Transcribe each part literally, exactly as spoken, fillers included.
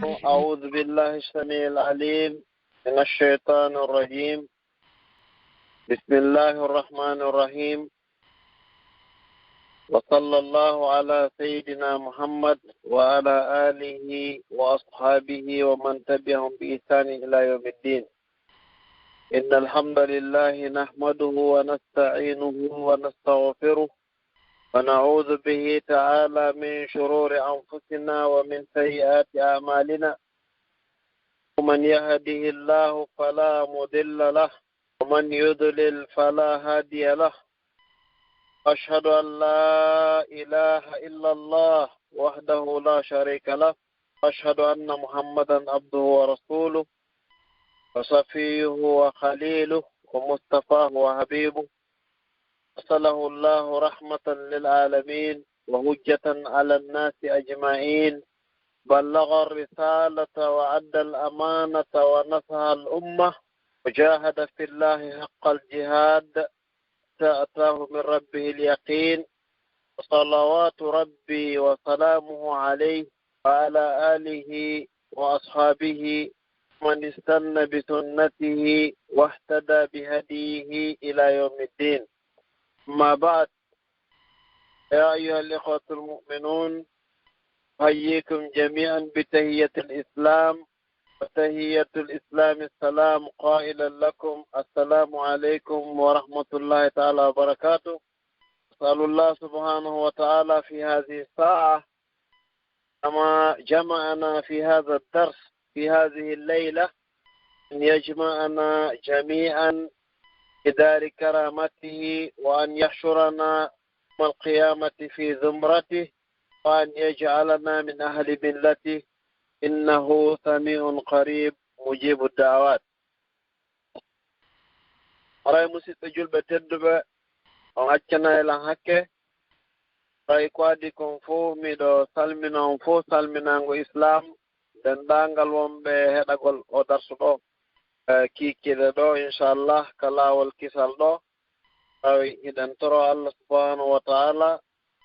أعوذ بالله السميع العليم من الشيطان الرجيم. بسم الله الرحمن الرحيم. وصلى الله على سيدنا محمد وعلى آله وأصحابه ومن تبعهم بإحسان إلى يوم الدين. إن الحمد لله نحمده ونستعينه ونستغفره، ونعوذ به تعالى من شرور أنفسنا ومن سيئات أعمالنا. من يهده الله فلا مضل له، ومن يضلل فلا هادي له. أشهد أن لا إله إلا الله وحده لا شريك له، وأشهد أن محمدا عبده ورسوله، وصفيه وخليله، ومصطفاه وحبيبه، أرسله الله رحمة للعالمين وحجة على الناس أجمعين، بلغ الرسالة وأدى الأمانة ونصح الأمة، وجاهد في الله حق الجهاد حتى أتاه من ربه اليقين. وصلوات ربي وسلامه عليه وعلى آله وأصحابه ومن استن بسنته واهتدى بهديه إلى يوم الدين. أما بعد، يا أيها الإخوة المؤمنون، أحييكم جميعا بتحية الإسلام، وتحية الإسلام السلام، قائلا لكم: السلام عليكم ورحمة الله تعالى وبركاته. أسأل الله سبحانه وتعالى في هذه الساعة كما جمعنا في هذا الدرس في هذه الليلة أن يجمعنا جميعا في دار كرامته، وأن يحشرنا يوم القيامة في زمرته، وأن يجعلنا من أهل ملته، إنه سميع قريب مجيب الدعوات. Haray, musidɓe julɓe tedduɓe, on accana e lan hakke. Tawi ko adii kon fow, miɗo salmina on fow salminaango Islaam, denndaangal wonɓe heɗagol o darsu ɗo, e kiikiiɗe ɗo, inchallah, ka laawol kisal ɗo. Tawi hiɗen toro Allah subhanahu wa ta'ala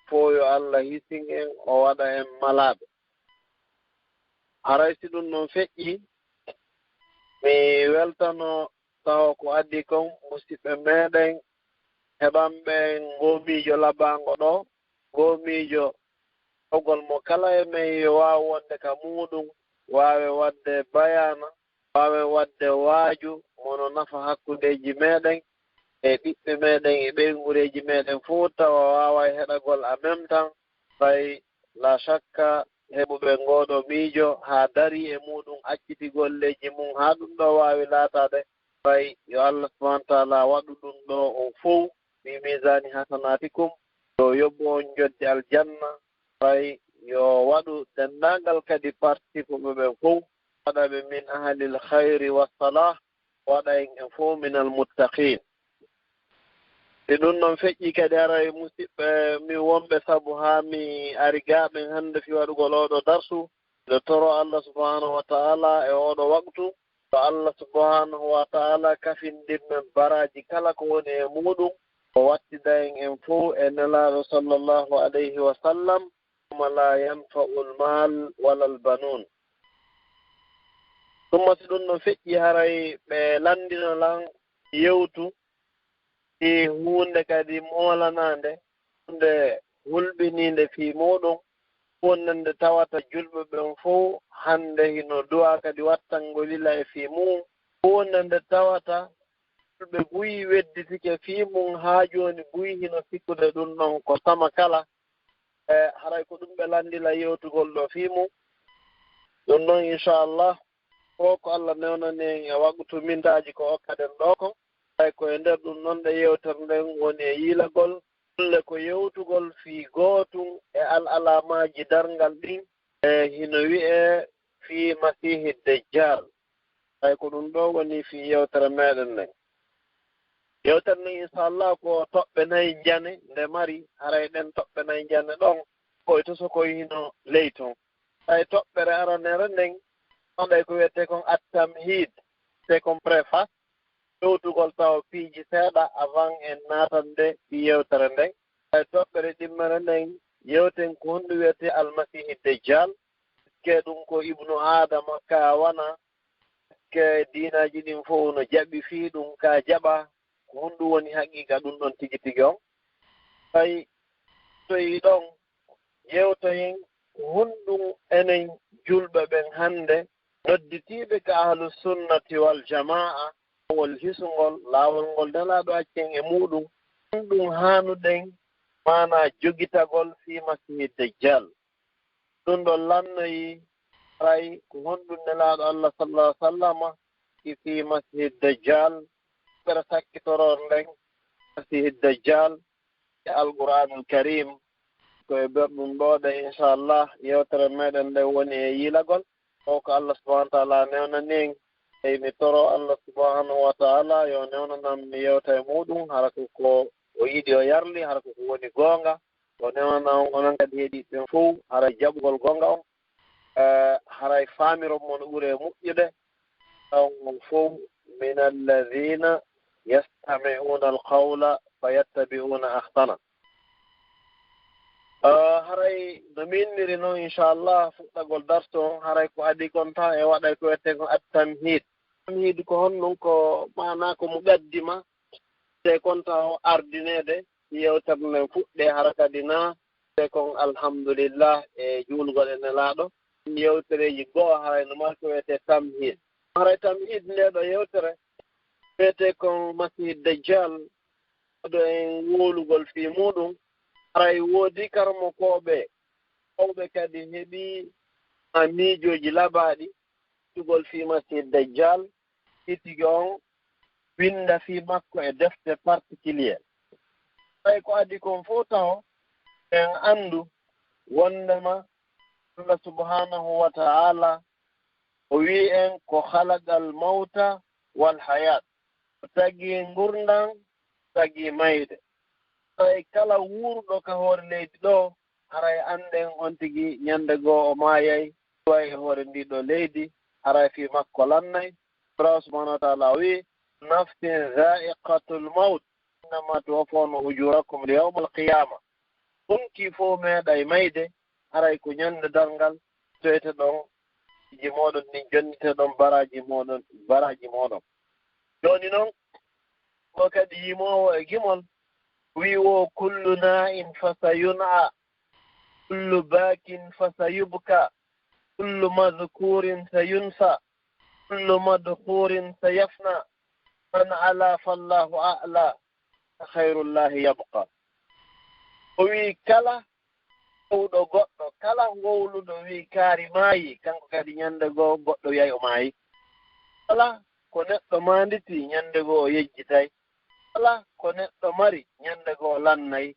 fow yo Allah hisin en, o waɗa en malaaɓe. Haray si ɗum non feƴƴi, mi weltano taho ko adii kon, musiɓɓe meɗen heɓanɓe ngoo miijo labaango ɗo, ngoo miijo tawgol mo kala e men yo waaw wonde ka muuɗum, waawe waɗde bayaana, waawe waɗde waaju mo no nafa hakkundeeji meɗen e ɓiɓɓe meɗen e ɓeynguureeji meɗen fow, tawa waaway heɗagol en en même temps. Fay la shakka heɓuɓe ngooɗoo miijo haa darii e muuɗum, acciti golleeji mum haa ɗum ɗoo waawi laataade, fay yo Allah subhanahu wa ta'ala waɗu ɗum ɗoo on fow fi mizaani hasanaatikum, yo yoɓu on njoɓdi aljanna, fay yo waɗu denndaangal kadi participuɓe ɓen fow, waɗa ɓe min ahlil khayri wassalah, waɗa en en fow minal muttaqin. Si ɗum non feƴƴi kadi, haray musiɓɓe min wonɓe sabu haa mi ari gaa ɓen hannde fii waɗugol oo ɗoo darsu, miɗo toro Allah subhanahu wa ta'ala e oo ɗoo waqtu, yo Allah subhanahu wa ta'ala kafindin men baraaji kala ko woni e muuɗum, o wattida en en fow e Nelaaɗo sallallahu alayhi wa sallam, yawma la yanfa'u al-mal wala al-banun. Tumma si ɗum no feƴƴi, haray ɓe lanndino lan yewtu fii huunde kadi moolanaande, huunde hulɓiniinde fii muuɗum, huunde nde tawata julɓe ɓen fow hannde hino du'aa kadi wattangol yila e fii mum, huunde nde tawata julɓe buy wedditike fii mum haa jooni buy hino sikkude ɗum ɗon ko sama kala. E haray ko ɗum ɓe lanndila yewtugol ɗoo fii mum. Ɗum ɗon, inchallah, ko ko Allah newnani en e waqtu mintaaji ko okkaɗen ɗoo kon, tawi ko e nder ɗum non ɗe yewtere nden woni e yiilagol, golle ko yewtugol fii gootum e al alamaaji darngal ɗin, e hino wi'ee fii Masiihi Dejjal. Tawi ko ɗum ɗoo woni fii yewtere meɗen nden. Yewtere nden, inchallah, ko toɓɓe nayi njane nde mari, haray ɗen toɓɓe nayi njane ɗon, koy to so koy hino ley ton. Tawi toɓɓere aranere nden, waɗay ko wi'etee kon at-tamhid, te kon préface, yewtugol taw piiji seeɗa avant en naatande fii yewtere nden. Tawi toɓɓere ɗimmere nden, yewten ko honɗum wi'etee Almasiihi Dejjal, Hakke ɗum ko ibnu Aadama ka wana, hakke diinaaji ɗin fof no jaɓi fii ɗum ka jaɓa, ko honɗum woni haqiiqa ɗum ɗon tigi tigi on? Ɓay toyi ɗon, yewtoyen ko honɗum enen julɓe ɓen hannde, nodditiiɓe ka ahlu sunnati wal jamaa, laawol hisungol, laawol ngol Nelaaɗo accen e muuɗum, honɗum haanuɗen maanaa jogitagol fii Masiihi Dajjal? Ɗum ɗon lannoyi haray ko honɗum Nelaaɗo Allah sallallahu alaihi wasallama fii Masiihi Dajjal, ɓere sakkitoror nden Masiihi Dajjal e Alqur'aanul Kariim. Ko e nder ɗum ɗoo de, inchallah, yewtere meɗen nde woni e yiilagol. O ko Allah subhanahu wa ta'ala newnani en. Ey mi toro Allah subhanahu wa ta'ala yo newnanam mi yewta e muuɗum, hara ko ko o yiɗi o yarli, hara ko ko woni goonga. O newnana on, onon kadi heɗiiɓe ɓen fow, hara jaɓugol goonga on. Eh, haray faamiron mo no ɓuri e moƴƴude. On fow min alladhina yastami'una alqawla fayattabi'una ahsana. Eh, haray no minniri noon, inchallah, fuɗɗagol darsu on, haray ko adii kon tan e waɗay ko wiyetee kon at-tamhid. Tamhid ko honɗum? Ko maanaa ko muqaddima, te kon taw ardineede yewtere nden fuɗɗee, hara kadi na te kon alhamdulillah e juulgol e Nelaaɗo. Yewtereeji goo haray no mari ko wiyetee tamhid. Haray tamhid ndee ɗoo yewtere wiyetee kon Masiihi Dajjal, ɗo en wowlugol fii muuɗum. Haray woodi karamokooɓe mawɓe kadi heɓi ma miijooji labaaɗi tugol fii Masiihi Dajjal, tigi on winnda fii makko e defte particulier. Tawi ko adii kon fow taho, en anndu wonndema Allah subhanahu wa ta'ala o wi'i en ko khalaqal mawta wal hayat, o tagi ngurndan, tagi mayde. Tawi kala wuuruɗo ka hoore leydi ɗoo, haray annden on tigi ñannde goo o maayay, iway e hoore ndii ɗoo leydi, haray fii makko lannay. Firaw subhanahu wa ta'ala o wi'i, nafsin dha'iqatul mawt, innama tuwaffawna ujurakum yawmal qiyama. Funti fow meeɗay mayde, haray ko ñannde darngal, toyte ɗon, ji mooɗon ɗin jonnite ɗon, baraaji mooɗon, baraaji mooɗon. Jooni non, ko kadi yimoowo e gimol, wi'i wo, kullu na'in fasayun'a, kullu bakin fasayubka, kullu madhkurin sayunsa, kullu madhkurin sayafna, man ala fallahu a'la, khayrullahi yabqa. O wi'i kala wowluɗo goɗɗo, kala wowluɗo wi'i kaari maayi, kanko kadi ñannde goo goɗɗo wi'ay o maayi. Kala ko neɗɗo maanditi, ñannde goo o yejjitay. Kala ko neɗɗo mari, ñannde goo o lannay.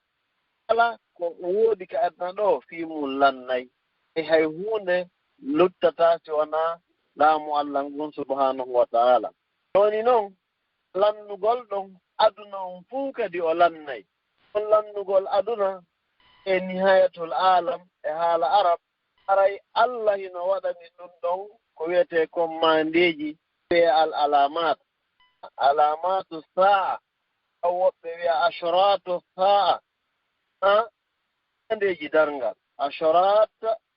Kala ko woodi ka aduna ɗoo, fii mum lannay. E hay huunde luttataa si wanaa laamu Allah ngun subhanahu wa ta'ala. Jooni non, lannugol ɗon aduna on fow kadi o lannay. On lannugol aduna e nihayatul alam e haala Arab, haray Allah hino waɗani ɗum ɗon ko wiyetee kon maandeeji, wi'ee al alamat, alamatu sa'a, aw woɓɓe wi'a ashratu sa'a. Ha? Maandeeji darngal, asharat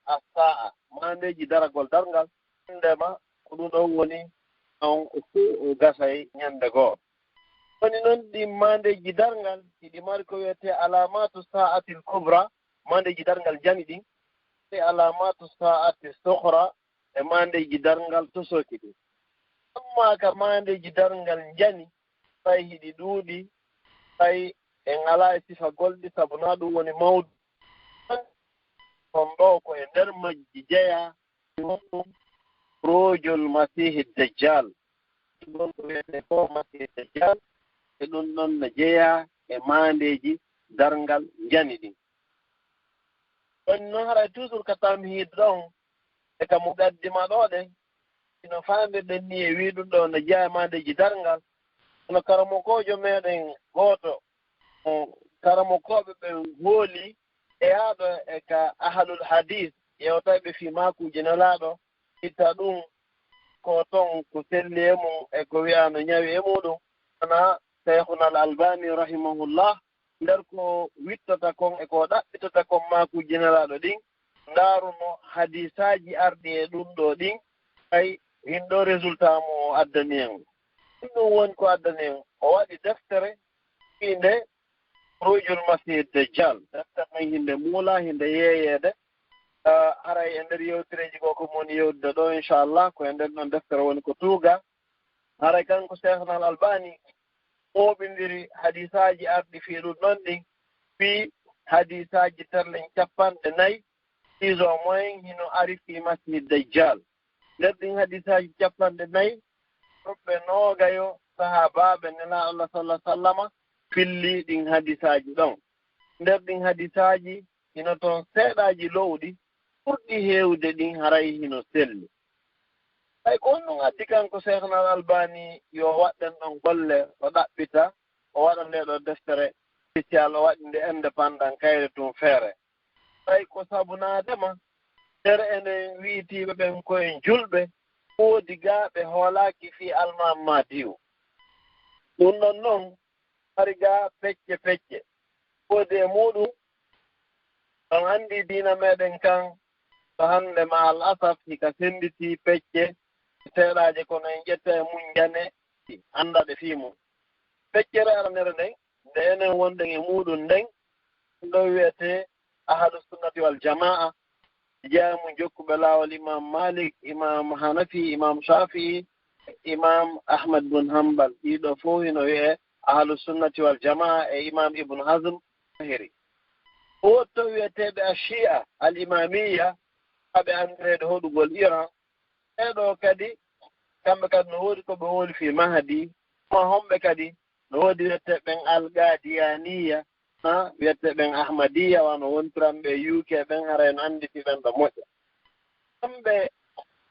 as-sa'a, maandeeji daragol darngal, ndema ko ɗum ɗon woni on ko fow o gasay ñannde goo. Woni noon ɗi maandeeji darngal, hiɗi mari ko wiyetee alamatu sa'atil kubra, maandeeji darngal njani ɗin, e alamatu sa'ati sughra, e maandeeji darngal tosooki ɗin. Amma ka maandeeji darngal njani, fay hiɗi ɗuuɗi, fay en alaa e sifagol ɗi, sabu naa ɗum woni mawdu. On ɗoo ko e nder majji jeyaa, ɗum roojol Masiihi Dajjal. Ɗum ko wiyetee ko Masiihi Dajjal, e ɗum ɗon no jeyaa e maandeeji darngal njani ɗin. Ɗon non haray toujours ka tamhid ɗon, e ka muqaddima ɗoo ɗen, hino faamirɗen nii e wii ɗum ɗoo no jeyaa e maandeeji darngal. Kono karamokoojo meɗen gooto, mo karamokooɓe ɓen hooli, e yaaɗo e ka ahlul hadis, yewtayɓe fii maakuuji Nelaaɗo, itta ɗum ko ton ko selli e mum e ko wi'aa no ñawi e muuɗum, wona Shaykhuna al Albani rahimahullah, nder ko wittata kon e ko ɗaɓɓitata kon maakuuji Nelaaɗo ɗin, ndaaruno hadisaaji arɗi e ɗum ɗo ɗin, ay, hin ɗo résultat mo o addani en. Ɗum ɗum woni ko addani en. O waɗi deftere wiinde Khurujul Masih Dajjal. Deftere nden hinde muula, hinde yeeyeede. Ah, haray e nder yewtereeji goo ko mo woni yewtude ɗo, inchallah, ko e nder ɗon deftere woni ko tuuga. Haray kanko Cheikhna Al Albani ɓooɓindiri hadisaaji arɗi fii ɗum ɗon ɗin, fii hadisaaji terle capanɗe nayi, plus ou moins hino ari fii Masih Dajjal. Nder ɗin hadisaaji capanɗe nayi, woɓɓe noogayo sahaabaaɓe Nelaaɗo Allah sallallahu alaihi wasallama filli ɗin hadisaaji ɗon. Nder ɗin hadisaaji hino ton seeɗaaji lo'uɗi, ɓurɗi heewde ɗin haray hino selli. Hay ko honɗum addi kanko Cheikhna Al Albani yo waɗɗen ɗon golle, o ɗaɓɓita, o waɗa nde ɗo deftere spécial, o waɗi nde indépendant kayre tun feere? Tawi ko sabunaadema, nder enen wi'itiiɓe ɓen ko en julɓe, woodi gaa ɓe hoolaaki fii Almaami Mahdiyu. Ɗum ɗon non, mari gaa pecce pecce. Woodi e muuɗum, on anndi diina meɗen kan, to hannde ma al asaf, hika sennditi pecce seeɗaaje, kono en ƴetta e mum njane, annda ɗe fii mum. Feccere aranere nden, nde enen wonɗen e muuɗum nden, ɗo wiyetee Ahlu Sunnati wal Jamaa, jeyaa e mum jokkuɓe laawol Imam Malik, Imam Hanafi, Imam Shafi'i, Imam Ahmad bun Hanbal. Ɗiɗo fof hino wiyee Ahlu Sunnati wal Jamaa e Imam Ibn Hazm Zahiri. Woodi to wiyeteeɓe Ashia al Imamiya, ɓe anndireede hoɗugol Iran. Ɓee ɗoo kadi, kamɓe kadi no woodi ko ɓe wowli fii Mahdi. Ma homɓe kadi, no woodi wiyetee ɓen Al Qadiyaniya, ha, wiyetee ɓen Ahmadiya, wano wontiranɓe U K ɓen, haray no anndi fii ɓen ɗo moƴƴa. Kamɓe,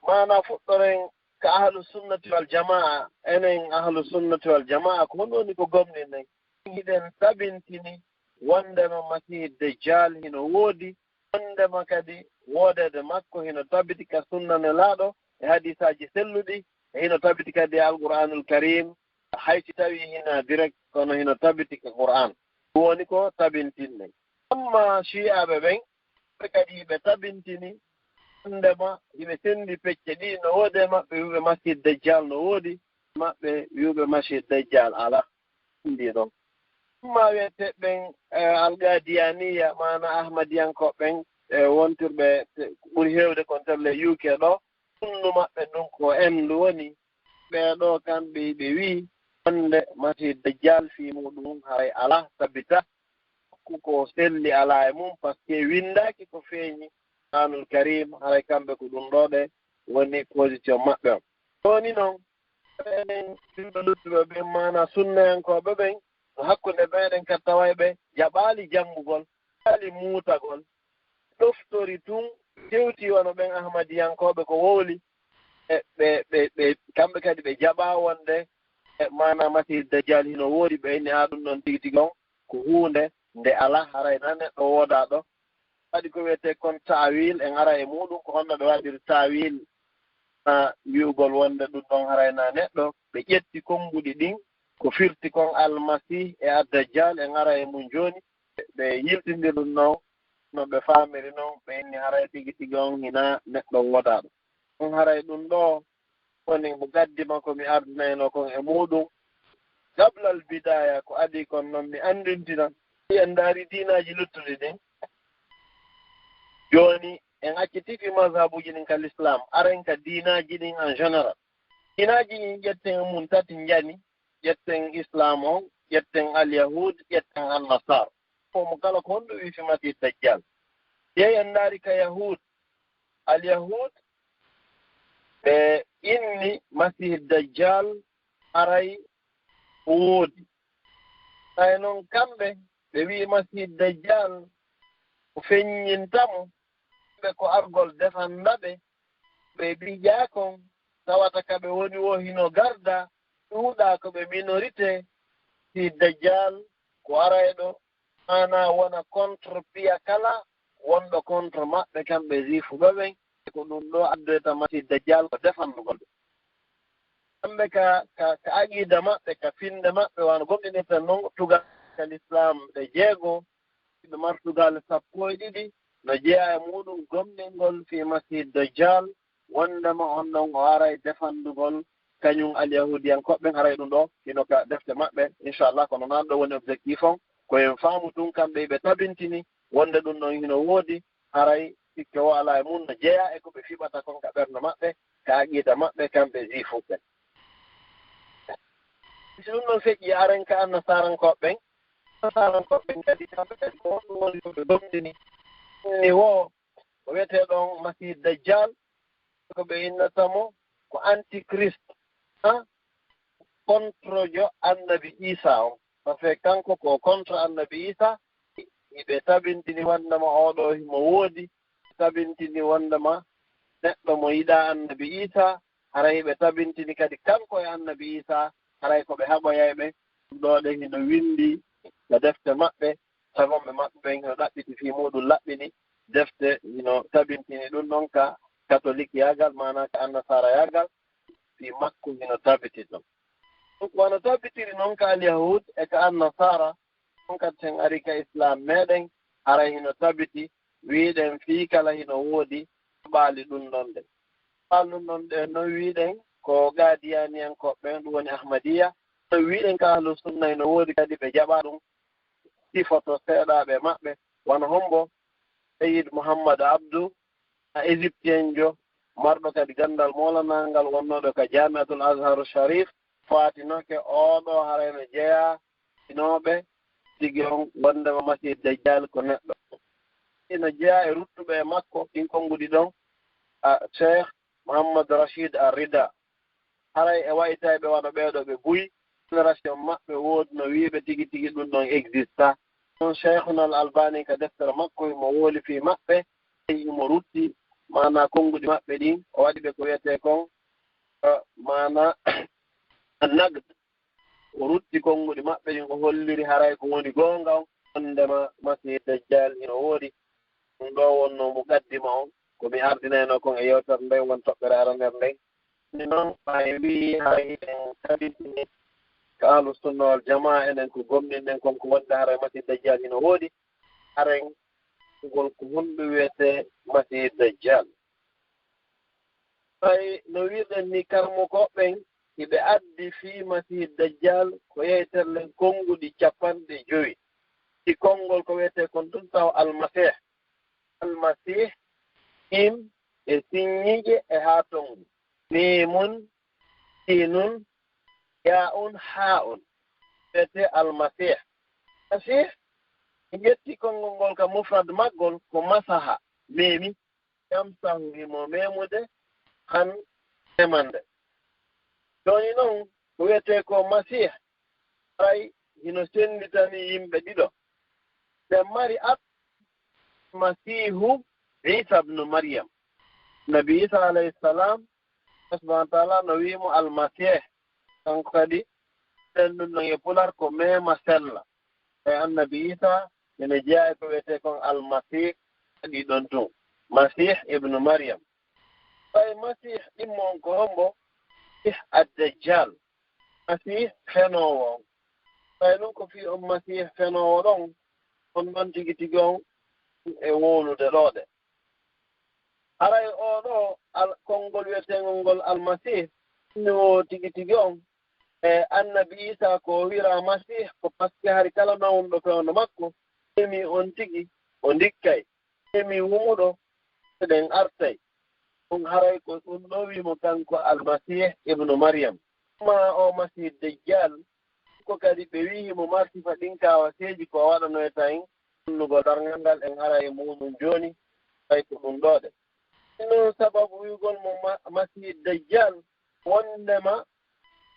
maanaa fuɗɗoren ka Ahlu Sunnati wal Jamaa, enen Ahlu Sunnati wal Jamaa, ko honɗum woni ko gomɗinɗen? Hiɗen tabintini wondema Masiihi Dajjal hino woodi, wondema kadi woodeede makko hino tabiti ka sunna Nelaaɗo e hadiisaaji selluɗi, e hino tabiti kadi e Alqur'aanul Kariim, hay si tawii hinaa direct, kono hino tabiti ka Qur'aan. Ɗum woni ko tabintinɗen. Amma Shi'aaɓe ɓen, ɓe kadi hiɓe tabintini, wondema hiɓe senndi pecce ɗiɗi, no woodi e maɓɓe wi'uɓe Masiihi Dajjal no woodi, maɓɓe wi'uɓe Masiihi Dajjal alaa. Ndi ɗon. Amma wiyetee ɓen, eh, Alqadiyaniya, maana Ahmadiyankooɓe ɓen, eh, wontirɓe te-, ɓuri heewde kon telle U K ɗo, sunnu maɓɓe ndun ko Endu woni. Ɓee ɗoo kamɓe ɓe wi'i, wonde Masiihi Dajjal fii muuɗum haray alaa, tabita. Ko, ko selli alaa e mum, parce que winndaaki ko feeñi Qur'aanul Kariim, haray kamɓe ko ɗum ɗoo ɗe woni position maɓɓe on. Jooni non, enen yimɓe luttuɓe ɓen, maanaa sunnayankooɓe ɓen, no hakkunde meɗen ka taway ɓe jaɓaali janngugol, jaɓaali muutagol, ɗoftori tun, tewti wano ɓen Ahmadiyankooɓe ko wowli, ɓe, ɓe, ɓe, ɓe, kamɓe kadi ɓe jaɓaa wonde, e, maanaa Masiihi Dajjal hino woodi, ɓe inni, "Aa, ɗum ɗon tigi tigi on ko huunde nde alaa, haray na neɗɗo woodaa ɗo." Waɗi ko wiyetee kon taawil, en ara e muuɗum, ko honno ɓe waɗiri taawil, na wi'ugol wonde ɗum ɗon haray na neɗɗo. Ɓe ƴetti konnguɗi ɗin, ko firti kon Almasiih e Addajjal, en ara e mum jooni. Ɓe yiltindiri ɗum non, no ɓe faamiri non, ɓe inni haray tigi tigi on hinaa neɗɗo woodaaɗo. Ɗum haray ɗum ɗo woni muqaddima ko mi ardinayno kon e muuɗum. Qablal bidaaya, ko adii kon non mi anndintina. Si en ndaari diinaaji luttuɗi ɗin, jooni en accitiifi mazhabuuji ɗin ka Lislaam, aren ka diinaaji ɗin en général. Diinaaji ɗin ƴetten e mum tati njani, ƴetten Islaam on, ƴetten Al-Yahuud, ƴetten An-Nasaara. Ko mo kala ko honɗum wi'i fii Masiih Dajjal. Yehi en ndaari ka Yahuud, Al-Yahuud, ɓe inni Masiih Dajjal haray o woodi. Tawi non kamɓe, ɓe wi'i Masiih Dajjal ko feññinta mo, ɓe ko argol defanda ɓe, ɓe mbi'i ƴaa kon, tawata ka ɓe woni woo hino garda, ɗuuɗaa ko ɓe minorité, si Dajjal ko arayɗo, maanaa wona contre piya kala wonɗo contre maɓɓe, kamɓe juifuɓe ɓen, ko ɗum ɗo addoyta Masiih Dajjal ko defandugol ɓe. Kamɓe ka, ka, ka aqiida maɓɓe, ka finde maɓɓe, wano gomɗinirta non tugal ka Lislaam ɗe jeego, ɓe mari tugaale sappo e ɗiɗi, no jeyaa e muuɗum gomɗingol fii Masiih Dajjal, wonndema on ɗon o aray defandugol kañum alyahuudiyankooɓe ɓen, haray ɗum ɗoo hino ka defte maɓɓe, inchallah, kono hinaa ɗum woni objectif on. Ko en faamu tun kamɓe ɓe tabintini wonnde ɗum ɗon hino woodi, haray sikke woo alaa e mun, no jeyaa e ko ɓe fiɓata kon ka ɓernde maɓɓe, ka aqiida maɓɓe, kamɓe juifuɓe. Si ɗum ɗon feƴƴi, aren ka annasaarankooɓe ɓen, annasaarankooɓe ɓen kadi kamɓe kadi ko honɗum woni ko ɓe gomɗini? Ni woo, ko wiyetee ɗon Masiih Dajjal, ko ɓe innata mo ko antichrist, ha? Contre jo annabi Isa on. Parce que kanko ko contre annabi Isa, hiɓe tabintini wonndema oo ɗoo himo woodi, tabintini wonndema neɗɗo mo yiɗaa annabi Isa, haray hiɓe tabintini kadi kanko e annabi Isa, haray ko ɓe haɓoyayɓe. Ɗoo ɗen hino winndi e defte maɓɓe, sagonɓe maɓɓe ɓen hino ɗaɓɓiti fii muuɗum laɓɓini, defte hino tabintini ɗum ɗon ka katolikiyaagal, maanaa ka annasaarayaagal, fii makko hino tabiti ɗon. Ɗum ko wano tabitiri non ka alyahuud e ka annasaara, ɗum kadi sen ari ka islaam meɗen, haray hino tabiti, wiiɗen fii kala hino woodi ɓaali ɗum ɗon ɗen. Ɓaali ɗum ɗon ɗen non wiiɗen ko qaadiyaaniyankooɓe ɓen, ɗum woni Ahmadiya. No wiiɗen ka ahlu sunna hino woodi kadi ɓe jaɓaa ɗum, sifoto seeɗaaɓe maɓɓe, wano hombo Sayyid Muhammad Abdu, a Égyptienjo, marɗo kadi ganndal moolanaangal wonnooɗo ka Jaami'atul Azhar Sharif, faatinoke oo ɗoo haray no jeyaa e finooɓe tigi on wonndema Masiih Dajjal ko neɗɗo. Hino jeyaa e ruttuɓe e makko, ɗin konnguɗi ɗon, a Cheikh Muhammad Rashid Ar-Rida. Haray e waytayɓe wano ɓee ɗoo ɓe buy, génération maɓɓe woodi no wiiɓe tigi tigi ɗum ɗon exista. Ɗum Shaykhuna Al-Albani ka deftere makko himo wooli fii maɓɓe, himo rutti maanaa konnguɗi maɓɓe ɗin, o waɗi ɓe ko wiyetee kon, eh, maanaa An-Naqd. O rutti konnguɗi maɓɓe ɗin, o holliri haray ko woni goonga on, wonndema Masiih Dajjal hino woodi. Ɗum ɗoo wonnoo muqaddima on, ko mi ardinayno kon e yewtere nden, won toɓɓere aranere nden. Ni non, ɓay wii haray en tabitini ka Ahlu Sunna wal Jamaa, enen ko gomɗinɗen kon ko wonde haray Masiih Dajjal hino woodi, haren ngol ko honɗum wiyetee Masiih Dajjal. Ɓay no wiirɗen ni, karmokooɓe ɓen hiɓe addi fii Masiih Dajjal ko yewtere nden konnguɗi capanɗe jowi. Si konngol ko wiyetee kon tun taw Almasiih. Almasiih, miim e sinnyiije e haa tonngu. Miimun, siinun, yaa'un, haa'un. Wiyetee Almasiih. Masiih, mi ƴetti konngol ngol ka mufrad maggol ko masaha, meemi. Yamsahu himo meemude, han meemande. Jooni non, ko wiyetee ko Masiih, haray hino sennditani yimɓe ɗiɗo. Ɓe mari at Masiihu Iisa ibnu Maryam. Nabi Iisa alayhi salaam, Allah subhanahu wa taala no wi'i mo Almasiih. Kanko kadi, ɗen ɗum non e Pular ko meema sella. E Annabi Iisa, ene jeyaa e ko wiyetee kon Almasiih, kadi ɗon tun. Masiih ibnu Maryam. Ɓay Masiih ɗimmo on ko hombo? Masiih Ad-Dajjal. Masiih fenoowo on. Ɓay ɗum ko fii on Masiih fenoowo ɗon, on ɗon tigi tigi on e wowlude ɗoo ɗe. Haray oo ɗoo al-, konngol wiyeteengol ngol Almasiih, ɗum woo tigi tigi on, e Annabi Iisa ko o wi'iraa Masiih, ko paske hari kala nawnuɗo fewndo makko, emi on tigi, o ndikkay, emi wumuɗo, eɗen artay. Ɗum haray ko ɗum ɗoo wi'i mo kanko Almasiih ibnu Maryam. Ammaa oo Masiih Dajjal, ko kadi ɓe wi'i himo mari sifa ɗin kaawaseeji ko o waɗanoyta en, annugol darngal ngal en ara e muuɗum jooni, tawi ko ɗum ɗoo ɗe. Ɗum sababu wi'ugol mo ma-, Masiih Dajjal, wonndema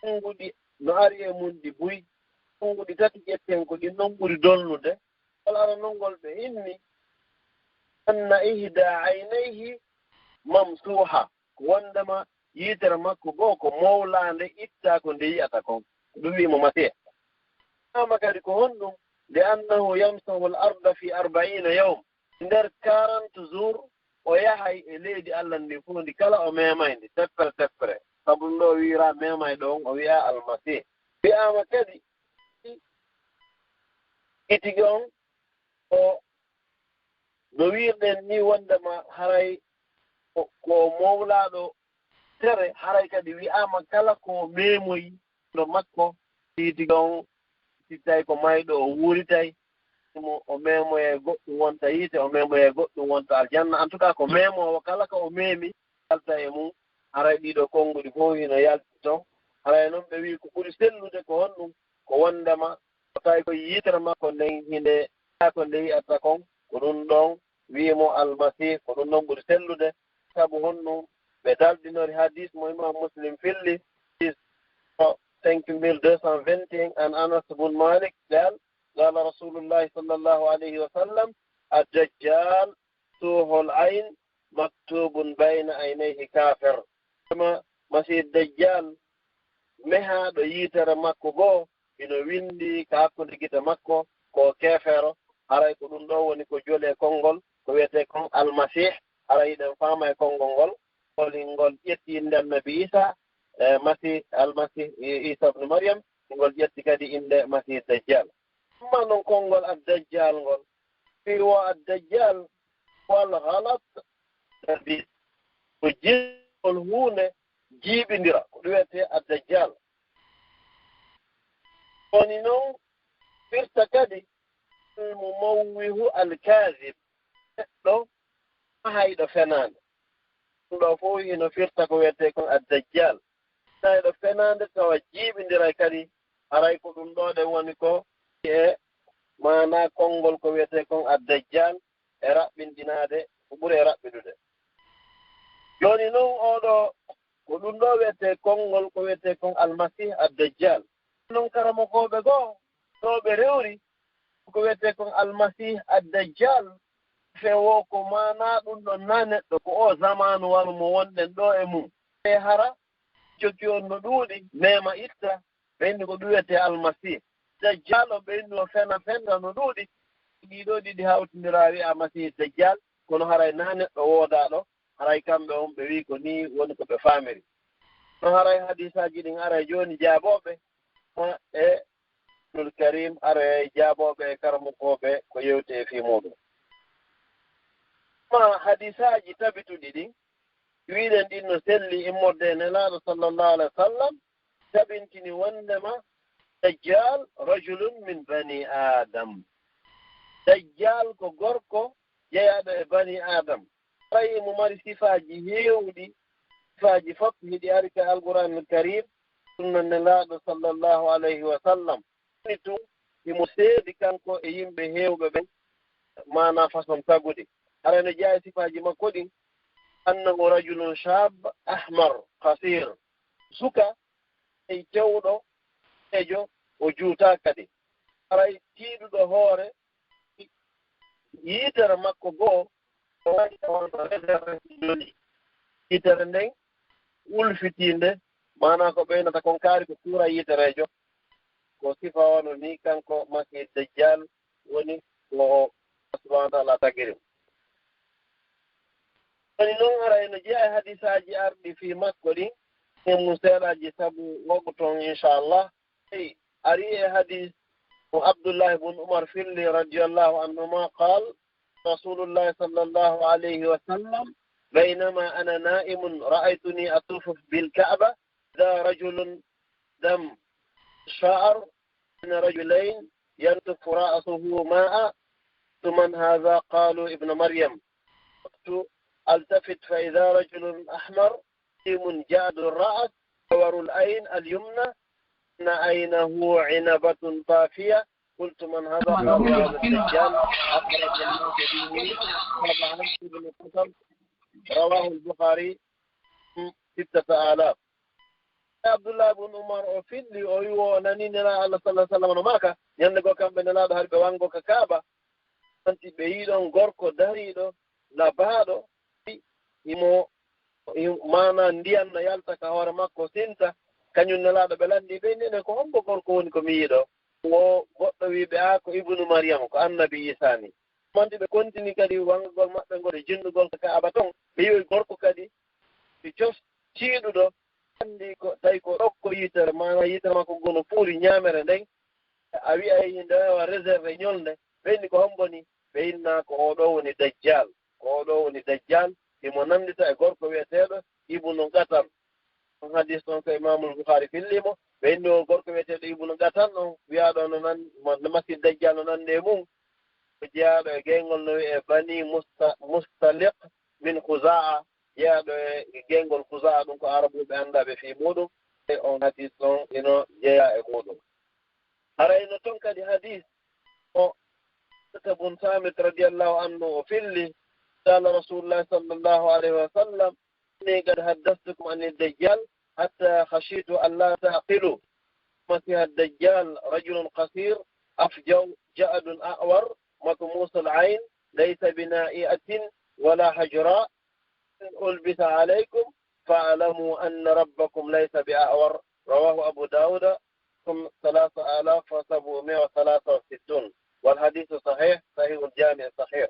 konnguɗi no ari e mun ɗi buy, konnguɗi tati ƴetten ko ɗin non ɓuri dolnude. Ngol aranol ngol ɓe inni, anna ihda aynayhi mamsuha, ko wonndema yiitere makko goo ko mowlaande, ittaa ko nde yi'ata kon. Ko ɗum wi'i mo Masiih. Wi'aama kadi ko honɗum? Li annahu yamsahu al arda fi arbaina yawm. Nder quarante jours, o yahay e leydi Allah ndin fof ndi kala, o meemay ndi teppere teppere. Sabu ɗum ɗoo wi'iraa meemayɗo on, o wi'aa Almasiih. Wi'aama kadi, tigi tigi on, o No wiirɗen ni wondema haray ko, ko mowlaaɗo tere, haray kadi wi'aama kala ko meemoyi no makko, siiti on, si tawi ko mayɗo o wuuritay, mo o meemoye goɗɗum wonta yiite, o meemoye goɗɗum wonta aljanna. En tout cas, ko meemoowo kala ko o meemi, alta e mum, haray ɗiɗo konnguɗi fof hino yalti ton. Haray noon ɓe wi'i ko ɓuri sellude ko honɗum? Ko wondema, ko tawi ko yiitere makko nden hinde, ko nde yi'ata kon, ko ɗum ɗon wi'i mo Almasiih, ko ɗum ɗon ɓuri sellude. Sabu honɗum? Ɓe daldinori hadis mo Imam Muslim filli, hadis cinq mille deux cent vingt et un, an Anas bun Malik, قال: قال رسول الله صلى الله عليه وسلم: الدجال ذو العين مكتوب بين عينيه كافر. Kama Masiih Dajjal, mehaaɗo yiitere makko goo, hino winndi ka hakkunde gite makko, ko keefeero. Haray ko ɗum ɗo woni ko joli e konngol, ko wiyetee kon Almasiih. Haray hiɗen faama e konngol ngol, hol hingol ƴetti innde Annabi Iisaa, e Masiih, Almasiih Iisaa ibnu Maryam, hingol ƴetti kadi innde Masiih Dajjal. Amma non konngol Ad-Dajjal ngol, fii wo Ad-Dajjal wal galat, ko jingol huunde jiiɓindira, ko ɗum wiyetee Ad-Dajjal. Woni non firta kadi al-mumawwihu al-kaazib, neɗɗo mahayɗo fenaande. Ɗum ɗo fof hino firta ko wiyetee kon Ad-Dajjal. Mahayɗo fenaande tawa jiiɓindiray kadi, haray ko ɗum ɗo ɗen woni ko e maanaa konngol ko wiyetee kon Ad-Dajjal e raɓɓinɗinaade ko ɓuri e raɓɓiɗude. Jooni non oo ɗo ko ɗum ɗo wiyetee konngol ko wiyetee kon Almasiih Ad-Dajjal. Non karamokooɓe goo ɗo ɓe rewri ko wiyetee kon Almasiih Ad-Dajjal, fe wo ko maanaa ɗum ɗon na neɗɗo, ko oo zamaanu wano mo wonɗen ɗo e mum. E hara jokki on no ɗuuɗi, meema itta, ɓe inni ko ɗum wiyetee Almasiih. Dajjal on ɓe inni o fena fenda no ɗuuɗi. Ɗii ɗoo ɗiɗi hawtindiraa wi'a Masiih Dajjal, kono haray na neɗɗo woodaaɗo, haray kamɓe on ɓe wi'i ko nii woni ko ɓe faamiri. No haray hadiisaaji ɗin aray jooni jaabooɓe, ma e Ibnul Karim aray jaabooɓe e karamokooɓe ko yewti e fii muuɗum. Ma hadiisaaji tabituɗi ɗin, wi'uɗen ɗin no selli immorde e Nelaaɗo sallallahu alaihi wasallam, tabintini wondema Dajjal rajulun min bani Adam. Dajjal ko gorko jeyaaɗo e bani Adam. Tawi mo mari sifaaji heewɗi, sifaaji fof hiɗi ari ka Alqur'aanul Kariim, sunna Nelaaɗo sallallahu alayhi wa sallam. Woni tun, himo seedi kanko e yimɓe heewɓe ɓen, maanaa façon taguɗi. Hara no jeyaa e sifaaji makko ɗin, annahu rajulun shaab ahmar qasir. Suka, ey cewɗo, ejo, o juutaa kadi. Haray tiiɗuɗo hoore, yitere makko goo, o waɗi ka wonno réserve joli. Yitere nden ulfitiinde, maanaa ko ɓeynata kon kaari ko kuura yitereejo. Ko sifa wano ni kanko Masiih Dajjal woni ko o subhaanahu wa ta'aalaa tagiri mo. Woni non hara eno jeyaa e hadiisaaji arɗi fii makko ɗin, e mum seeɗaaji sabu waqtu on, inchallah. Eyi, ari e hadiis mo Abdullahi bun Umar filli radiyallahu anhuma qaal, Rasulullah sallallahu alayhi wa sallam, baynama ana naimun ra'aytuni atufu bil Ka'ba, idha rajulun dam sha'ar, بين رجلين ينتف رأسه ماء، قلت من هذا؟ قالوا ابن مريم. عدت ألتفت فإذا رجل أحمر، عظيم جعد الرأس، أعور العين اليمنى، بين عينيه عنبة طافية، قلت من هذا؟ قالوا هذا الدجال، أخرج الناس به سبعا ابن قتل، رواه البخاري، ستة آلاف. Abdullah bun Umar o filli, o wi'i, o nani Nelaaɗo Allah sallallahu alaihi wasallam no maaka, ñande goo kamɓe Nelaaɗo hari ɓe wango ka Kaaba, anti ɓe yi'i ɗon gorko dariiɗo, labaaɗo, himo, himo, maanaa ndiyan no yalta ka hoore makko, sinta, kañum Nelaaɗo ɓe lanndii, ɓe inni, "Enen ko hombo gorko woni ko mi yi'i ɗo?" Wo goɗɗo wi'i ɓe, "Aa, ko Ibnu Maryam, ko Annabi Iisaa ni." Manti ɓe kontini kadi wangagol maɓɓe ngol e jinnugol ka Kaaba ton, ɓe yi'i gorko kadi, ɓe cos tiiɗuɗo, anndi ko, tawi ko ɗokko yitere, maanaa yitere makko ngo no fuuri ñaamere nden, a wi'ay hinde wawa réserve ñolde, ɓe inni ko hombo ni? ɓe inna ko oo ɗoo woni Dajjal. Ko oo ɗoo woni Dajjal, himo nanndita e gorko wi'eteeɗo Ibnu Qatan. On hadis ɗon ko Imaamul Bukhari filli mo. Ɓe inni o gorko wi'eteeɗo Ibnu Qatan on, wi'aaɗo no nan-, mo, no Masiih Dajjal no nanndi e mum. O jeyaaɗo e geyngol no wi'ee Bani Musta-, Mustaliq min Khuza'a, jeyaaɗo e geyngol Khuza'a, ɗum ko Arabuɓe anndaaɓe fii muuɗum. E on hadis ɗon ino jeyaa e muuɗum. Haray no ton kadi hadis o Ubaadata bun Saamit radiyallahu anhu o filli, قال رسول الله صلى الله عليه وسلم: إني قد حدثتكم عن الدجال حتى خشيت ألا تعقلوا. المسيح الدجال رجل قصير أفجع جعد أعور مطموس العين ليس بنائية ولا حجراء، ألبس عليكم فاعلموا أن ربكم ليس بأعور. رواه أبو داود، رقم ثلاثة آلاف وسبعمائة وثلاثة وستون، والحديث صحيح، صحيح الجامع الصحيح.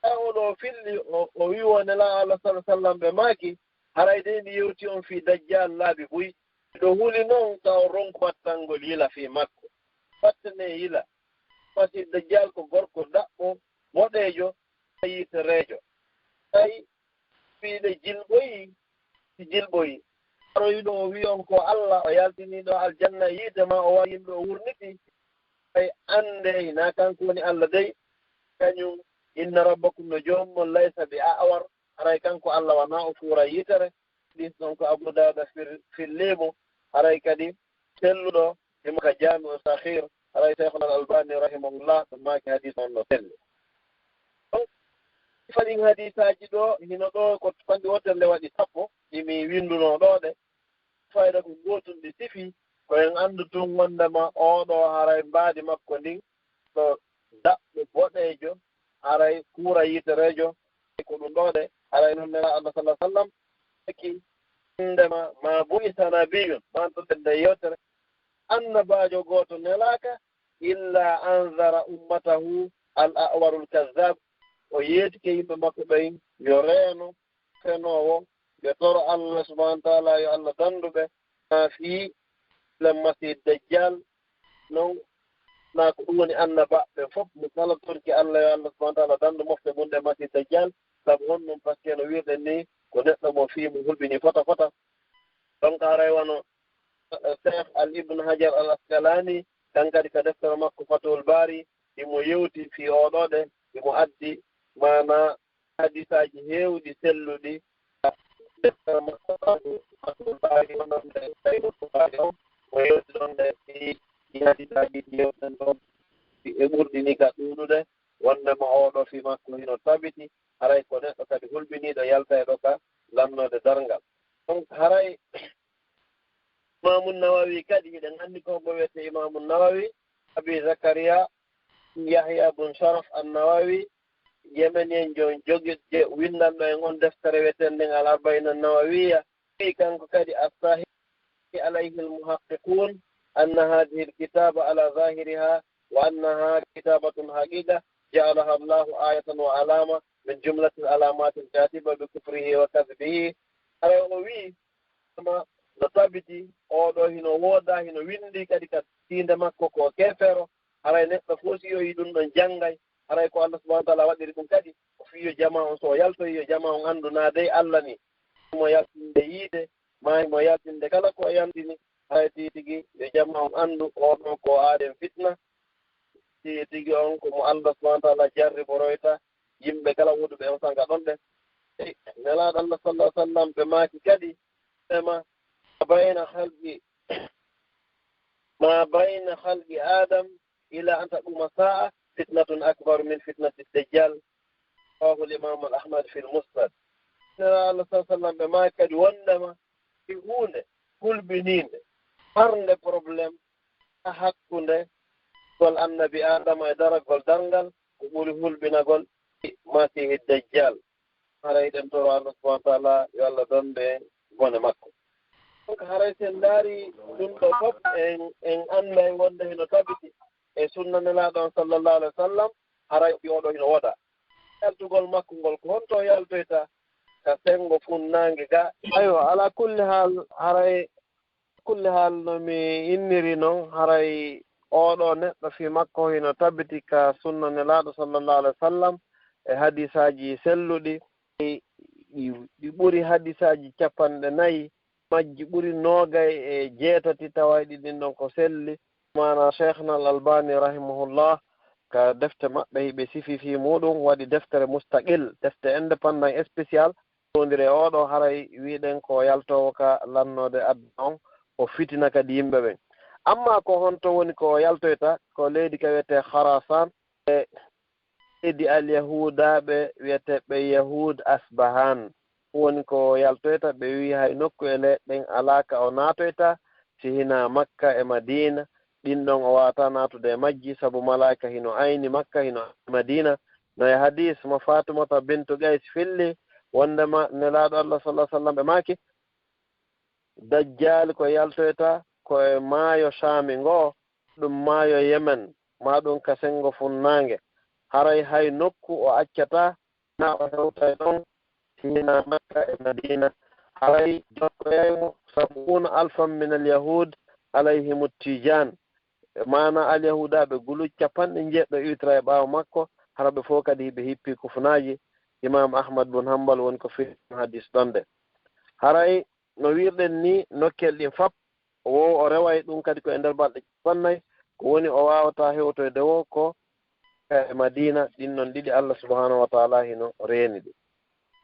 Ɓay o ɗoo filli, o, o wi'i wonde Nelaaɗo Allah sallallahu alaihi wasallam ɓe maaki, haray dey mi yewti on fii Dajjal laabi buy. Miɗo huli non ka o ronku wattangol yila fii makko. Wattane yila. Masiih Dajjal ko gorko daɓɓo, boɗeejo, yiitereejo. Tawi fii ɗe jilɓoyi, si jilɓoyi. Aroyɗo o wi'i on ko Allah, o yaltini ɗo aljanna yiite ma, o waɗi yimɓe o wurniti. Ɓay anndey, na kanko woni Allah dey. Kañum, inna rabbakum no joomum on, laysa bi a'war, haray kanko Allah wanaa o fuura yiitere. Hadis ɗon ko Abu Dawuda fir-, filli mo, haray kadi selluɗo, himo ka Jaami'u Sahiih, haray Shaykhuna Al-Albani rahimahullah, ɗum maaki hadis on no selli. Ɗon, sifa ɗin hadisaaji ɗoo, hino ɗoo ko fanɗi wootere nde waɗi sappo, ɗi mi winndunoo ɗoo ɗe. Fayda ko gootun ɗi sifi, ko en anndu tun wonndema oo ɗoo haray mbaadi makko ndin, ko daɓɓo boɗeejo, haray kuura yiitereejo, ko ɗum ɗoo de, haray non Nelaaɗo Allah sallallahu alaihi wasallam, eki, wonndema, ma bu'isa nabiyyun, man to ɓe nde yewtere, annabaajo gooto nelaaka, illa anzara ummatahu al a'warul kazzab, o yeetike yimɓe makko ɓen, yo reeno, fenoowo, yo toro Allah subhanahu wa ta'ala, yo Allah dandu ɓe, na fii len Masiih Dajjal, non, na ko ɗum woni annabaaɓe fof, mo kala torki Allah, yo Allah subhanahu wa ta'ala dandu mofte mum ɗe Masiih Dajjal, sabu honɗum? Parce que no wi'irɗen ni, ko neɗɗo mo fii mo hulɓini fota fota. Donc, haray wano, eh, Cheikh Al Ibn Hajar Al Asqalani, kan kadi ka deftere makko Fathul Bari, himo yewti fii oo ɗoo ɗe, himo addi maana hadisaaji heewɗi selluɗi. Deftere makko Fathul Bari, wonande Sahihul Bukhari on, o yewti ɗon ɗe fii ɗi hadisaaji ɗi yewten ɗon, e ɓurɗi ni ka ɗuuɗude, wondema oo ɗoo fii makko hino tabiti, haray ko neɗɗo kadi hulɓiniiɗo yaltayɗo ka lannoode darngal. Donc, haray Imaamu Nawawi kadi, hiɗen anndi ko hombo wiyetee Imaamu Nawawi, Abi Zakariya Yahya bun Sharaf An-Nawawi, Yemeni en jon jogi-, je-, winndanɗo en on deftere wiyeteende nden Al-Arba'in An-Nawawiya, wi'i kanko kadi, الصحيح عليه المحققون أن هذه الكتابة على ظاهرها وأنها كتابة حقيقة جعلها الله آية وعلامة من جملة العلامات الكاتبة بكفره وكذبه. Haray o wi'i, ma no tabiti, oo ɗoo hino wooda, hino winndi kadi ka tiinde makko ko keefeero. Haray neɗɗo fof si yoyi ɗum ɗon janngay, haray ko Allah subhanahu wa ta'ala waɗiri ɗum kadi, o fii yo jamaa on, so o yaltoyi, yo jamaa on anndu naa dey Allah ni, mo yaltinde yiide, maa mo yaltinde kala ko o yaltini, haray tigi tigi yo jamaa on anndu, oo ɗoo ko aaden fitna, tigi tigi on ko mo Allah subhanahu wa ta'ala jarriboroyta yimɓe kala woɗuɓe on sanga ɗon ɗen. Ey, Nelaaɗo Allah sallallahu alaihi wasallam ɓe maaki kadi, ɓe ma, ما بين خلق، ما بين خلق آدم إلى أن تقوم الساعة فتنة أكبر من فتنة الدجال. رواه الإمام أحمد في المسند. Nelaaɗo Allah sallallahu alaihi wasallam ɓe maaki kadi wonndema e huunde hulɓiniinde, marnde problème, ka hakkunde gol annabi Aadama e daragol darngal, ko ɓuri hulɓinagol Masiihi Dajjal. Haray eɗen toro Allah subhanahu wa ta'ala yo Allah dandu en bone makko. Donc, haray si en ndaari ɗum ɗoo fof, en, en annday wonde hino tabiti e sunna Nelaaɗo on sallallahu alaihi wasallam, haray oo ɗoo hino wooda. Yaltugol makko ngol, ko honto yaltoyta? Ka senngo funnaange ga. Aywa, ala kulli haal, haray kulli haal, no mi inniri non, haray Oɗo neɗɗo fii makko hino tabiti ka sunna Nelaaɗo sallallahu alaihi wasallam e hadisaaji selluɗi, ɗi, ɗi, ɗi ɓuri hadisaaji capanɗe nayi, majji ɓuri noogay e jeetati tawayɗi ɗin ɗon ko selli. Maana Sheikhna Al Albani rahimahullah ka defte maɓɓe hiɓe sifi fii muɗum waɗi deftere mustaqil, defte indépendant spécial, wondire oɗo haray wiɗen ko yaltoowo ka lannoode aduna on, o fitina kadi yimɓe ɓen. Amma ko honto woni ko o yaltoyta? Ko leydi ka wiyetee Kharasan, e leydi Alyahuudaaɓe wiyeteeɓe Yahud Asbahan. Woni ko o yaltoyta, ɓe wi'i hay nokku e leyɗe ɗen alaa ka o naatoyta si hinaa Makka e Madiina. Ɗin ɗon o waawataa naatude e majji, sabu malaa'ika hino ayni Makka, hino ayni Madiina. No e hadiis mo Faatumata bintu Qays filli, wondema Nelaaɗo Allah sallallahu alaihi wasallam ɓe maaki, Dajjal ko yaltoyta ko e maayo Shaami ngoo, ɗum maayo Yemen, maa ɗum ka senngo funnaange. Haray hay nokku o accataa, na o hewtay ɗon, si hinaa Makka e Madiina. Haray jokkoyay mo sab'una alfan min al-Yahud alayhimu tijaan. Maana Alyahuudaaɓe guluuji capanɗe njeeɗiɗo iwtira e ɓaawo makko, hara ɓe fof kadi hiɓe hippi kufunaaji. Imaam Ahmad bun Hanbal woni ko firi hadiis ɗon de. Haray no wiirɗen ni, nokkel ɗin fap, o wo o reway ɗum kadi ko e nder balɗe capannay, ko woni o waawata hewtoyde wo ko e Madiina, ɗin non ɗiɗi Allah subhanahu wa taala hino reeni ɗum.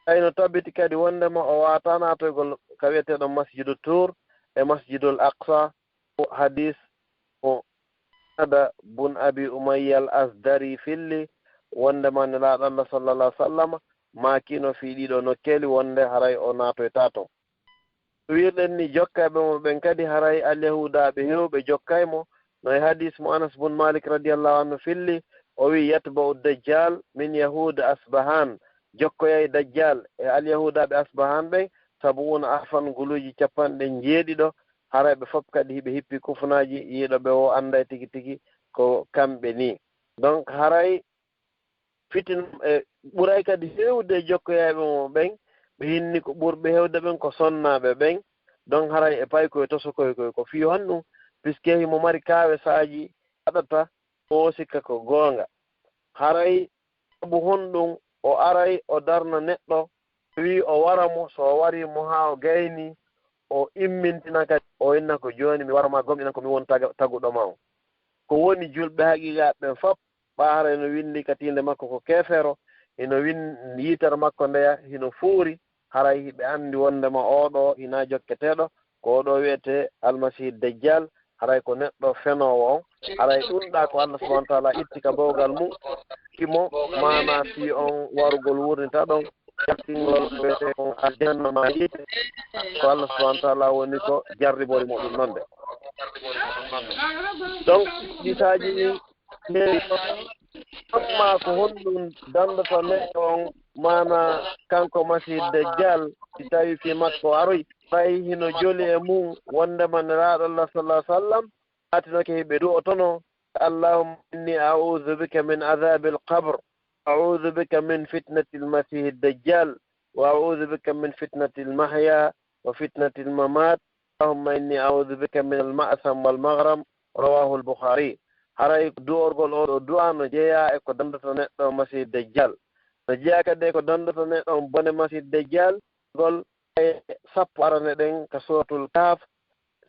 Ay no tabiti kadi wondema o waawata naatoygol ka wiyeteeɗo Masjidu Tuur e Masjidul Aqsa, ko hadiis mo Qatada bun Abi Umayya al Asdari filli, wondema Nelaaɗo Allah sallallahu alaihi wasallam maakino fii ɗiɗo nokkeeli wonde haray o naatoyta ton. Wiirɗen ni jokkayɓe mo ɓen kadi haray Alyahuudaaɓe heewɓe jokkay mo, no e hadiis mo Anas bun Malik radiyallahu anhu filli, o wi'i, "Yatba'u Dajjal min Yahuud Asbahan." Jokkoyay Dajjal e Alyahuudaaɓe Asbahan ɓen, sab'una alfan, guluuji capanɗe njeeɗiɗo, haray ɓe fop kadi hiɓe hippi kufunaaji, yiiɗo ɓe o annday tigi tigi ko kamɓe ni. Donc haray fitina, e ɓuray kadi heewde e jokkoyayɓe mo ɓen, ɓe hinni ko ɓurɓe heewde ɓen ko sonnaaɓe ɓen. Donc haray e pay koye tosokoy koy ko fii honɗum? Puisque himo mari kaawesaaji haɗata o sikka ko goonga. Haray sabu honɗum o aray o darna neɗɗo, o wi'i o wara mo, so o warii mo haa o gayni, o immintina kadi, o inna ko jooni mi wara ma gom, inan ko mi woni taga-, taguɗo ma on. Ko woni julɓe haqiiqaaɓe ɓen fop, ɓaa haray no winndi ka tiinde makko ko keefeero, hino win-, yitere makko ndeya hino fuuri, haray hiɓe anndi wonndema oo ɗoo hinaa jokketeeɗo, ko oo ɗoo wi'etee Almasiihu Dajjal, haray ko neɗɗo fenoowo on, haray ɗum ɗaa ko Allah subhanahu wa taala itti ka bawgal mum, kimo maanaa fii on warugol wurnita ɗon, jaltingol ko wi'etee kon aljanna maa yiite, ko Allah subhanahu wa taala woni ko jarribori mo ɗum non de. Donc, kisaaji ɗin heewi. Amma ko honɗum danndata neɗɗo on, maanaa kanko Masiihu Dajjal, si tawii fii makko aroy? Fay hino joli e mum wonndema Nelaaɗo Allah sallallahu alaihi wasallam, laatinoke hiɓe du'otono, "Allahumma inni a'udhu bika min adhabil qabr, a'udhu bika min fitnatil Masiihid Dajjal, wa a'udhu bika min fitnatil mahya wa fitnatil mamat. Allahumma inni a'udhu bika min al-ma'sam wal maghram." Rawahul Bukhari. Haray du'orgol oo ɗoo du'a no jeyaa e ko danndata neɗɗo Masiihu Dajjal. No jeyaa kadi e ko danndata neɗɗo bone Masiihu Dajjal, gol e sappo arane ɗen ka Suuratul Kahf.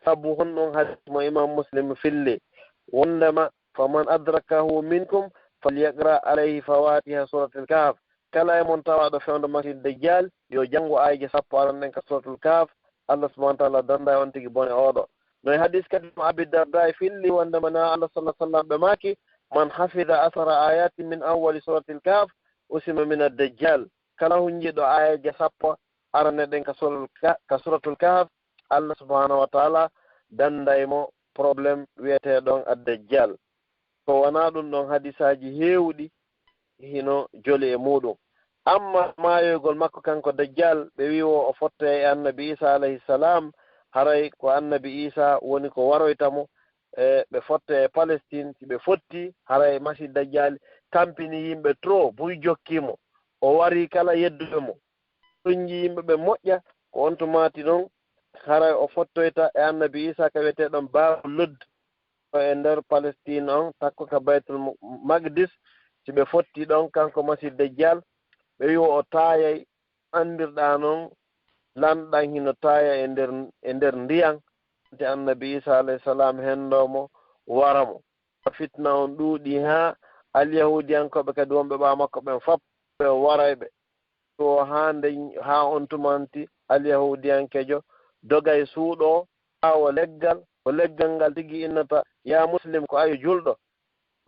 Sabu honɗum? Hadiis mo Imaam Muslim filli, wonndema, "Faman adrakahu minkum falyaqra alayhi fawatiha Suuratil Kahf." Kala e mon tawaaɗo fewndo Masiihu Dajjal, yo janngu aayeeje sappo arane ɗen ka Suuratul Kahf, Allah subhanahu wa taala dannda e on tigi bone oo ɗoo. No e hadiis kadi mo Abi Darda e filli wonndema Nelaaɗo Allah sallallahu alaihi wasallam ɓe maaki, "Man hafida asara ayatin min awwali Suuratil Kahf usima min ad-Dajjal." Kala hunnjiiɗo aayeeje sappo arane ɗen ka Suuratul Ka-, ka Suuratul Kahf, Allah subhanahu wa taala dannday mo problème wi'etee ɗon ad-Dajjal. Ko wanaa ɗum ɗon, hadiisaaji heewuɗi hino joli e muuɗum. Amma maayoygol makko kanko Dajjal, ɓe wi'i wo o fotte e Annabi Iisa alayhi salaam, haray ko Annabi Iisa woni ko waroyta mo, e ɓe fotte e Palestine, si ɓe fotti, haray Masiih Dajjal tampini yimɓe trop, buy jokkii mo. O warii kala yedduɓe mo. Ɗum yimɓe ɓe moƴƴa, ko on tumaati ɗon, haray o fottoyta e Annabi Iisa ka wi'etee ɗon Baabu Ludd. e nder Palestine on, takko ka Baytul Mu-, Maqdis, si ɓe fotti ɗon, kanko Masih Dajjal, ɓe wi'o o taayay, anndirɗaa non, lanɗan hino taaya e nder, e nder ndiyan, te Annabi Isa alayhi salam hendoo mo, wara mo. Fitna on ɗuuɗi haa Alyahuudiyankooɓe kadi wonɓe ɓaawo makko ɓen fap, ɓe waray ɓe. To haa nde, haa on tumanti Alyahuudiyankeejo dogay suuɗo ɓaawo leggal, ko leggal ngal tigi innata, "Ya Muslim, ko ayo julɗo.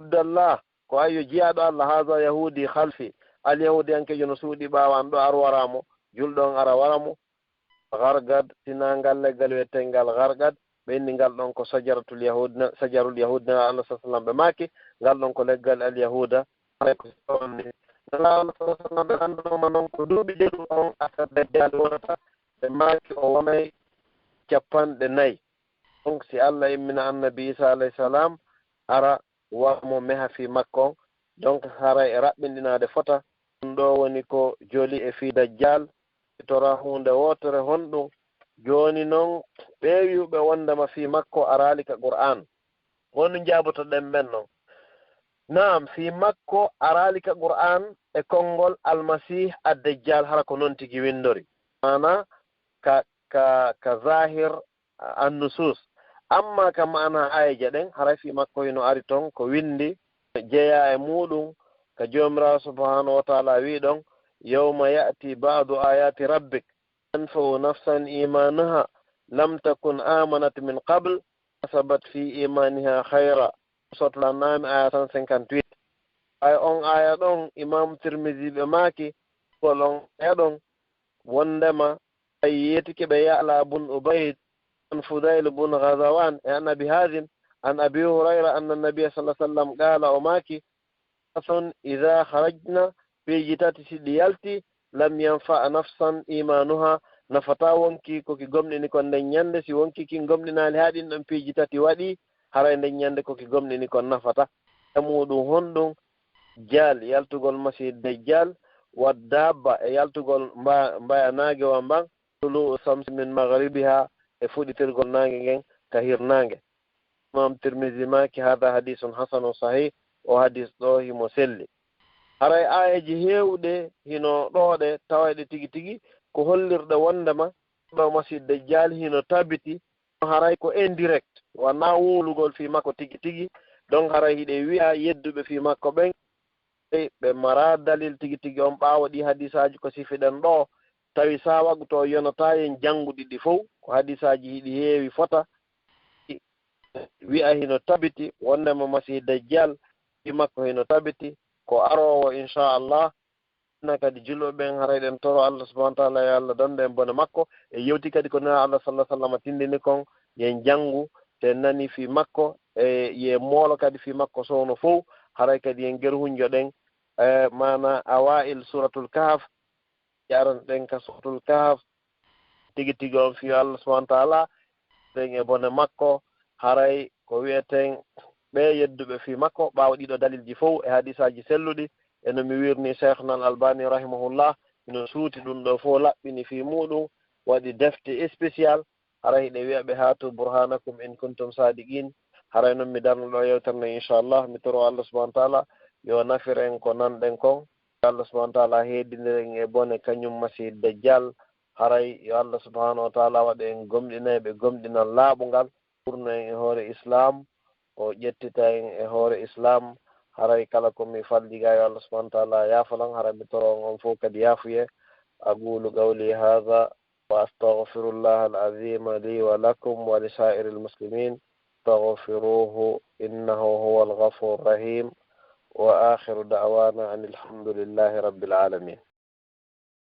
Abdallah, ko ayo jiyaaɗo Allah, haza Yahuudi khalfi." Alyahuudiyankeejo no suuɗi ɓaawo an ɗo, ar wara mo, julɗo on ara wara mo. Gargad, tinaa ngal leggal wi'eteengal Gargad, ɓe inni ngal ɗon ko sajaratul Yahud, sajarul Yahud, na Allah sallallahu alaihi wasallam ɓe maaki, ngal ɗon ko leggal Alyahuuda. Haray ko sonni. Nde Allah sallallahu alaihi wasallam ɓe annduno ma non ko duuɓi jeeɗiɗi on aka Dajjal wonata, ɓe maaki o wonay capanɗe nayi. Donc, si Allah immina Annabi Isa alayhi salam, ara wa mo meha fii makko on. Donc, haray e raɓɓinɗinaade fota. Ɗum ɗo woni ko joli e fii Dajjal. Tora huunde wootere honɗum? Jooni non, ɓee wi'uɓe wondema fii makko araali ka Qur'aan. Honɗum jaabotoɗen ɓen non? Naam, fii makko araali ka Qur'aan e konngol Almasih ad-Dajjal, hara ko non tigi winndori. Maana ka, ka, ka zahir annusus. Amma ka maana aayeeje ɗen, haray fii makko hino ari ton ko winndi, jeyaa e muuɗum, ka Joomiraaɗo subhaanahu wa ta'ala wi'i ɗon, "Yawma ya'ti ba'du ayati rabbik, yanfa'u nafsan imanuha, lam takun amanat min qabl, kasabat fi imaniha khayra." Suratul An'am, aya cent cinquante-huit. Ay on aya ɗon, Imam Tirmidhi ɓe maaki, ko on aya ɗon, wondema ay yeetike ɓe Ya'la bun Ubayd, an Fudayl bun Ghazawan, e an Abi Hazim, an Abi Hurayra, anna Nabiyya sallallahu alaihi wasallam qala, o maaki, "Thalathun idha kharajna", piiji tati si ɗi yalti, "lam yanfa nafsan imanuha", nafata wonki ko ki gomɗini kon nden ñande, si wonki kin gomɗinaali haa ɗin ɗon piiji tati waɗi, haray nden ñande ko ki gomɗini kon nafata. E muuɗum honɗum? Jaal, yaltugol Masih Dajjal, wa dabba, e yaltugol mba-, mbaya naange wa mban, tulu'u shamsi min maghribiha, e fuɗitirgol naange ngen ka hirnaange. Imam Tirmidhi maaki, "Hadha hadithun hasanun sahih," o hadis ɗo himo selli. Haray aayeeji heewuɗe hino ɗo ɗe tawayɗe tigi tigi ko hollirɗe wondema ɗo Masih Dajjal hino tabiti, haray ko indirect, wonaa wowlugol fii makko tigi tigi. Donc haray hiɗe wi'a yedduɓe fii makko ɓen, ɓe maraa dalil tigi tigi on ɓaawo ɗi hadisaaji ko sifiɗen ɗo, tawi sawagu to yonata en jannguɗi ɗi fow, ko hadisaaji hiɗi heewi fota, wi'a hino tabiti, wondema Masih Dajjal, fii makko hino tabiti, ko aroowo, inchallah. Na kadi julɓe ɓen haray ɗen toro Allah subhanahu wa ta'ala, yo Allah dandu en bone makko. E yewti kadi ko Nulaaɗo Allah sallallahu alaihi wasallam tindini kon, yen janngu, te nani fii makko, e ye moolo kadi fii makko sowno fow, haray kadi yen gerhunjo ɗen, e maana awail Suratul Kahf, yaran ɗen ka Suratul Kahf, tigi tigi on fii Allah subhanahu wa ta'ala, ɗen e bone makko, haray ko wi'eten ɓe yedduɓe fii makko, ɓaawo ɗiɗo dalilji fow e hadisaaji selluɗi, e no mi wirni Sheikhna Al Albani rahimahullah, hino suuti ɗum ɗo fow, laɓɓini fii muuɗum, waɗi defte spécial, haray hiɗe wi'a ɓe, "Hatu burhanakum in kuntum sadiqin." Haray non mi darno ɗo yewtere nden, inchallah, mi toro Allah subhanahu wa ta'ala yo nafir en ko nanɗen kon. Allah subhanahu wa ta'ala heedinir en e bone kañum Masih Dajjal. Haray yo Allah subhanahu wa ta'ala waɗu en gomɗinayɓe gomɗinal laaɓungal, ɓurno en e hoore Islam, o ƴettita en e hoore Islam. Haray kala ko mi faldi ga, yo Allah subhanahu wa ta'ala yaafo lan. Haray mi toro on, on fow kadi yaafuye. أقول قولي هذا وأستغفر الله العظيم لي ولكم ولسائر المسلمين، فاستغفروه إنه هو الغفور الرحيم، وآخر دعوانا أن الحمد لله رب العالمين.